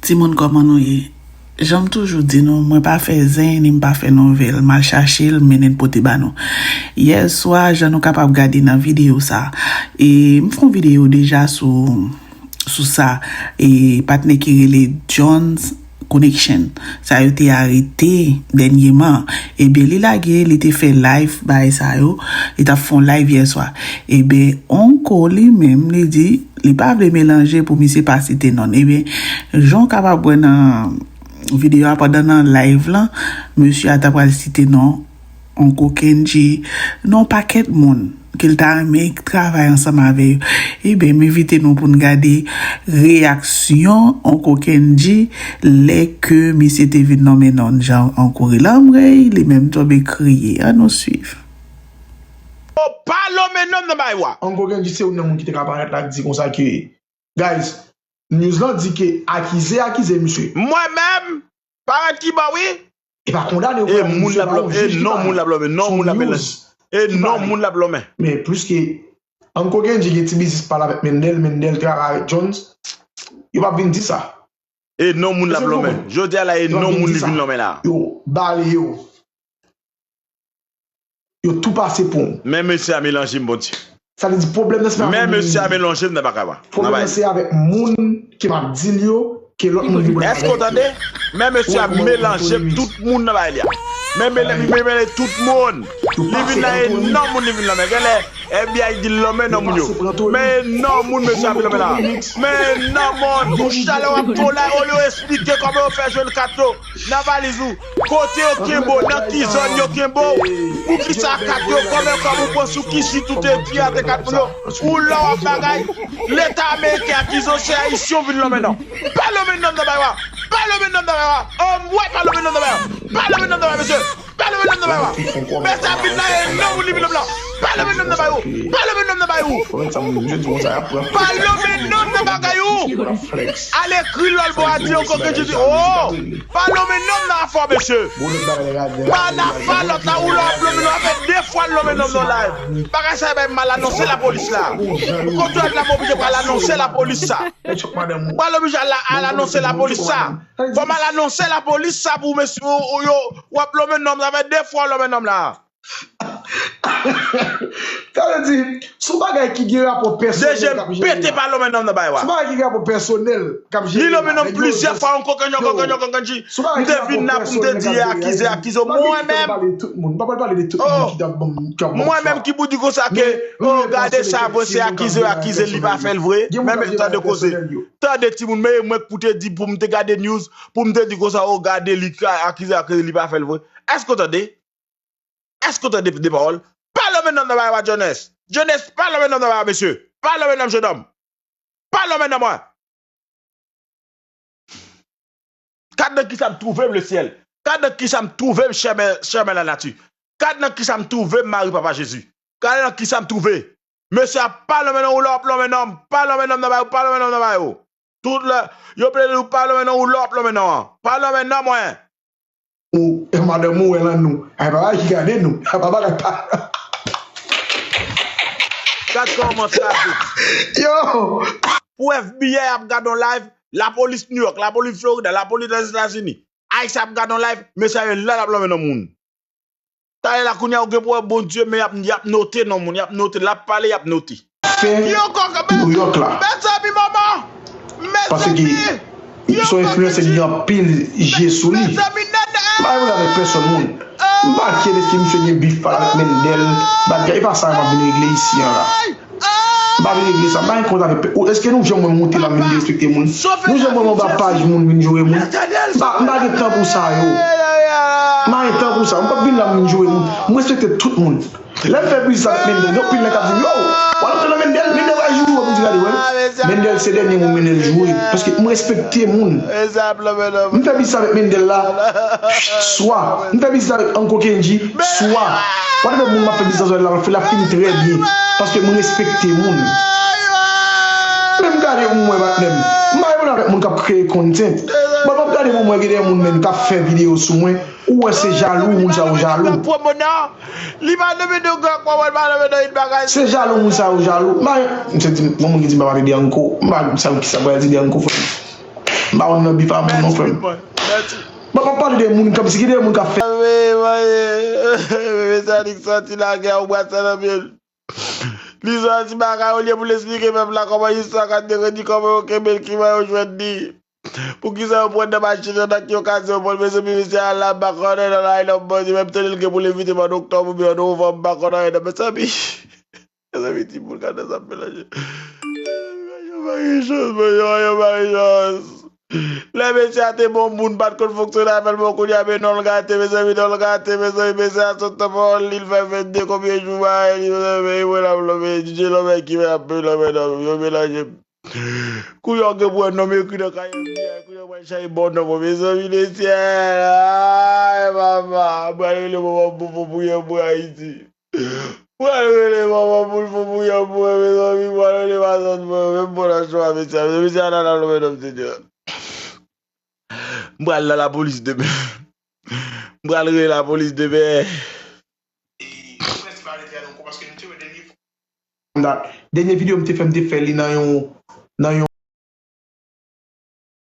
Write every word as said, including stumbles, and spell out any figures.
Timoun, kòman nou ye? Jan m toujou di nou, mwen pa fè zen ni m pa fè nouvèl. M al chache l, m mennen l pote ba nou. Yè swa, jan nou kapab gade nan videyo sa, e m fè yon videyo deja sou, sou sa, e patnè ki rele Jones Connection. Sa yo te arete dènyeman. Ebyen, li lage, li te fè live bay sa yo. Li t ap fè yon live yè swa. Ebyen, Onko li menm, li di, li pa vle melanje pou misye pa site non l. Ebyen, jan w kapab wè nan videyo a, pandan nan live lan, mesye a ta pral site non Onko Kendji, non pakèt moun ke l ta renmen travay ansanm avè yo. Ebyen, m envite nou pou n gade reyaksyon Onko Kendji lè ke misye te vin nonmen non Jan Onko Relanmrey, li menm tonbe kriye. Ann nou swiv. Yo pa lonmen nonm nan bagay wa. Onko Kendji se youn nan moun ki te ka parèt la k di konsa ke, guys, news lan di ke akize akize misye. Mwen menm, parèt ki bò wi. E pa kondane yo. E moun l ap lonmen, e non moun l ap lonmen, non moun l ap lonmen. E non moun l ap lonmen. Men plis ke Onko Kendji gen ti biznis pa l avèk Mendel, Mendel travay avèk Jones, yo p ap vin di sa. E non moun l ap lonmen. Jodi a la, e non moun li vin lonmen la. Yo bale yo. Yo tou pase pou w. Men mesye a melanje m, Bondye. Sa vle di pwoblèm nan se pa avèk moun. Men mesye a melanje m nan bagay wa. Pwoblèm nan se avèk moun ke m ap di l yo, ke lòt moun vin pran avèk yo. Èske w tande? Men mesye a melanje tout moun nan bagay li a. Men mele, li mele tout moun. Li vin nan e non moun li vin lonmen. Genlè FBI di l lonmen non moun yo. Men e non moun mesye a vin lonmen la. Men e non moun. Pou chalè w ap tou la, olye w esplike kòman yo fè jwenn kat yo. Nan valiz ou, kote yo kenbe w, nan ki zòn yo kenbe w, poukisa kat yo, konbyen kòb ou pran sou ki sit ou te ekri atè kat moun yo, ou la w ap bagay, Leta ameriken akize w se Ayisyen w vin lonmen non. Pa lonmen nonm nan bay wa, pa lonmen nonm nan bay wa, anmwey pa lonmen nonm nan bay wa, pa lonmen nonm nan bay mesye, pa lonmen nonm nan bay wa. Mesye ap vin la e non moun li vin lonmen la, pa lonmen nonm nan bay ou, pa lonmen nonm nan bay ou, pa lonmen nonm nan bagay ou. Al ekri lòt bò a di ankò ke Jezi. Oh! Pa lonmen nonm nan afè w mesye. Pa nan afè lòt la ou lè w ap lonmen nonm afè de fwa l lonmen nonm nan live. Bagay sa bay m al anonse lapolis la. Kote w al la m oblije pral anonse lapolis sa. Pral oblije al al anonse lapolis sa. Fò m al anonse lapolis sa pou mesye ou yo w ap lonmen nonm sa fè de fwa w lonmen nonm la. Sa vle di, sou bagay ki gen rapò pèsonèl k ap jere la. Sou bagay ki gen rapò pèsonèl k ap jere la. Li lonmen nonm plizyè fwa, Onko Kendji, Onko Kendji, Onko Kendji. M te vin la pou m te di e akize, akize w. Mwen menm, mwen menm ki pou di konsa ke, oh, gade sa vre, se akize, akize, li pa fè l vre. Men, men, tande koze. Tande timoun, men e mwen k pou te di, pou m te gade news, pou m te di konsa, oh, gade li akize, akize, li pa fè l vre. Èske w tande? Èske w tande de pawòl? Pa lonmen nonm nan bagay wa Jones. Jones, pa lonmen nonm nan bagay wa mesye. Pa lonmen nonm jennonm. Pa lonmen nonm mwen. Gad nan kisa m twouve m lesyèl. Gad nan kisa m twouve m chèmen, chèmen lanati. Gad nan kisa m twouve m mari papa Jezi. Gad nan kisa m twouve. Mesye a pa lonmen nonm ou lè w ap lonmen nonm. Pa lonmen nonm nan bagay ou, pa lonmen nonm nan bagay ou. Tout lè, yo plede di w pa lonmen nonm ou lè w ap lonmen nonm an. Pa lonmen nonm mwen. Ou, e madanm ou wè lan nou. Ay pa bagay ki gade nou. Ay pa bagay pa. Gad kòman sa vit. Yo! Pou FBI ap gade yon live, lapolis New York, lapolis Florida, lapolis Lèzetazini. Ayisyen ap gade yon live, mesye a yo la l ap lonmen nonm moun. Talè la kounye a ou gen pou wè Bondye men y ap, y ap note non moun, y ap note, l ap pale, y ap note. Fè Nouyòk la. Paske se yon enfliyansè ki gen anpil je sou li. M pa regle avèk pèsòn moun. M pa kè deske misye gen bif pa l avèk Mendel, bagay, e pa sa m ap vin regle isi an la. M pa vin regle sa. M pa gen kont avèk pè-, ou, èske nou janm wè m monte la m vin derespekte moun? Nou janm wè m anba paj moun vin joure moun? M pa, m pa gen tan pou sa yo. M pa gen tan pou sa. M p ap vin la m vin joure moun. M respekte tout moun. Lè m fè biznis avèk Mendel, gen anpil nèg k ap di m, yo, w al antre nan Mendel, Mendel pral joure w, m di gade wè. Mendel se dènye moun Mendel joure. Paske m respekte moun. M fè biznis avèk Mendel la, swa. M fè biznis avèk Uncle Kendji, swa. Whatever moun m ap fè biznis avè l la, l ap fini trè byen. Paske m respekte moun. Men m gade pou m wè patnè m. M pa gen pwoblèm avèk moun k ap kreye content. Bon, m ap gade pou m wè gen de moun menm k ap fè videyo sou mwen. Ou wè se jalou, moun sa yo jalou. Li pa nonmen de gran kò, mwen pa nonmen de yon bagay. Se jalou, moun sa yo jalou. M pa, misye di, yon moun ki di m pa pale de Uncle. M pa sa ki sa pral di de Uncle Frank. M pa konn nan bif a moun non, frè m. Mèsi. Mwen pa pale de moun kòmsi gen de moun k ap fè. Mesye Anik sòti lagè yon bwat sa nan pye l. Li sòti bagay olye pou l esplike pèp la kòman istwa ka te redi, kòman yo kenbe l, kiman yo jwenn li. Poukisa yo pran nan machin nan, nan ki okazyon yo pran l, mezanmi, mesye a la, m pa konnen nan lari nan Bondye, menm tande l gen pou l envite m an oktòb oubyen an novanm, m pa konnen nan, mezanmi. Mezanmi, timoun, gade sa ap melanje. Yo pa gen chans, mwen, yo, yo pa gen chans. Lè mesye a te bon moun, pa t konn fonksyone avè l, bon, kounye a, men non l gate, mezanmi, non l gate, mezanmi, mesye a sot nan pawòl li, l fè vennde konbyen jou, bagay li, mezanmi, mwen la, mwen, men, D J Lòmè ki men ap melanje, yo melanje m. Kounye a, w gen pou wè nonm ekri nan kay F B I, kounye a, w pral chache bon nonm, mezanmi, lesyèl, ay, papa, mwen rele manman m pou fon priyè pou Ayiti. Mwen rele manman pou l fon priyè pou mwen, mezanmi, mwen rele mazòt mwen, menm bon nan chwa, mesye, mesye, ala la, lòmè nonm, Senyè. M pral nan lapolis demen. M pral rele lapolis demen. Dènye videyo m te fè, m te fè li nan yon, nan yon